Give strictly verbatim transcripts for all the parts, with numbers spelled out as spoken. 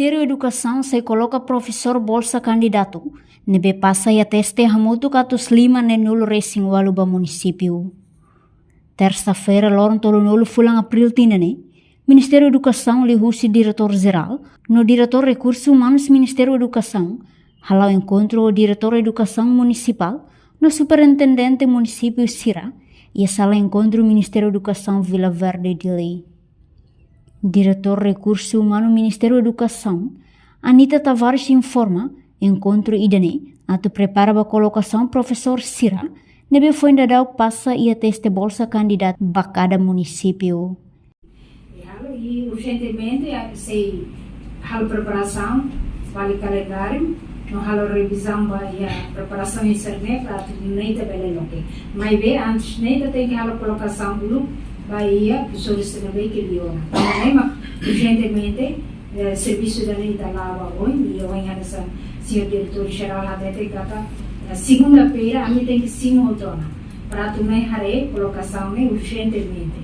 Ministériu Edukasaun sei koloka profesór bolsa kandidatu ne'ebé pasa iha teste hamutuk atus lima neen-nulu resin ualu ba munisípiu. Tersa-feira, loron tolunulu fulan Abríl tinan ne'e, Ministériu Edukasaun liuhusi Diretór Jerál no Diretór Rekursus Umanus Ministériu Edukasaun hala'o enkontru ho Diretór Edukasaun Munisipál no Superintendente Munisípiu sira iha sala enkontru Ministériu Edukasaun Vila Verde, Dili. Diretór Rekursus Umanus Ministériu Edukasaun, Anita Tavares, informa enkontru ida-ne'e atu prepara ba kolokasaun profesór sira ne'ebé foin daudauk pasa iha teste bolsa kandidatu ba kada munisípiu. I halo, i urjentemente, ah, sei halo preparasaun, fali kalendáriu, no halo revizaun ba iha preparasaun sira-ne'e para atu nune'e ita bele loke. Maibé antes ne'e ita tenke halo kolokasaun uluk ba iha profesór sira ne'ebé ke liu ona. Tanba ne'e mak urjentemente, eh, servisu ida-ne'e ita la'o ba oin, i ohin hanesan señór Diretór Jerál hatete katak, eh, segunda-feira ami tenke simu hotu ona. Para atu nune'e haree kolokasaun ne'e urjentemente.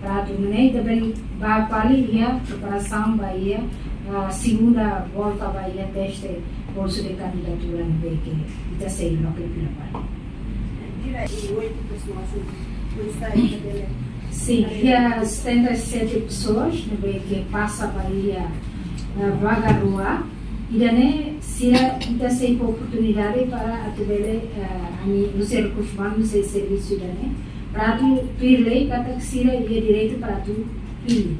Para atu nune'e ita bele bá fali iha preparasaun ba iha, ah, segunda volta ba iha teste bolsa de candidatura ne'ebé ke ita sei loke fila fali. Tira e oito pessoas, não está aí, cabelo. Sim, iha setenta e sete pessoas ne'ebé ke pasa ba iha, ah, vaga rua. Ida-ne'e sira ita sei fó oportunidade para atu bele, eh, ami, husi rekursus umanus sei servisu ida-ne'e. Para atu tuir lei katak sira iha direitu para atu hili.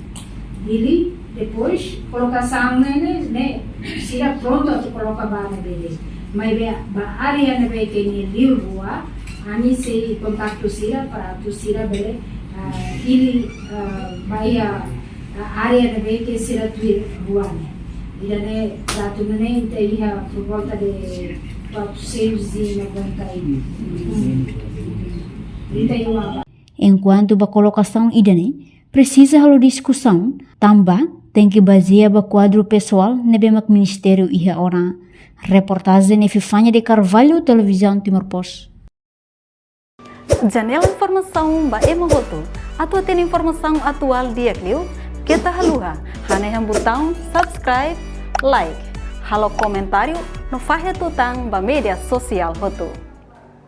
Hili, depois, kolokasaun ne'e, ne'e, ne'e, sira prontu atu koloka ba ne'ebé de'it. Maibé ba área ne'ebé ke nia liu rua, ami sei kontaktu sira para atu sira bele, eh, hili, eh, ba iha, eh, área ne'ebé ke sira tuir rua ne'e. Ida-ne'e, para atu nune'e ita iha por volta de quatrocentos e noventa e um. Trinta e um. Enkuantu ba kolokasaun ida-ne'e, presiza halo diskusaun, tanba tenke bazeia ba kuadru pesoál ne'ebé mak ministériu iha ona. Reportajen Epifania de Carvalho, Televizaun Timor Post. Janela informasaun ba ema hotu. Atu hatene informasaun atuál di'ak liu, keta haluha hanehan butaun subscribe, like, halo komentáriu no fahe tutan ba média sosiál hotu.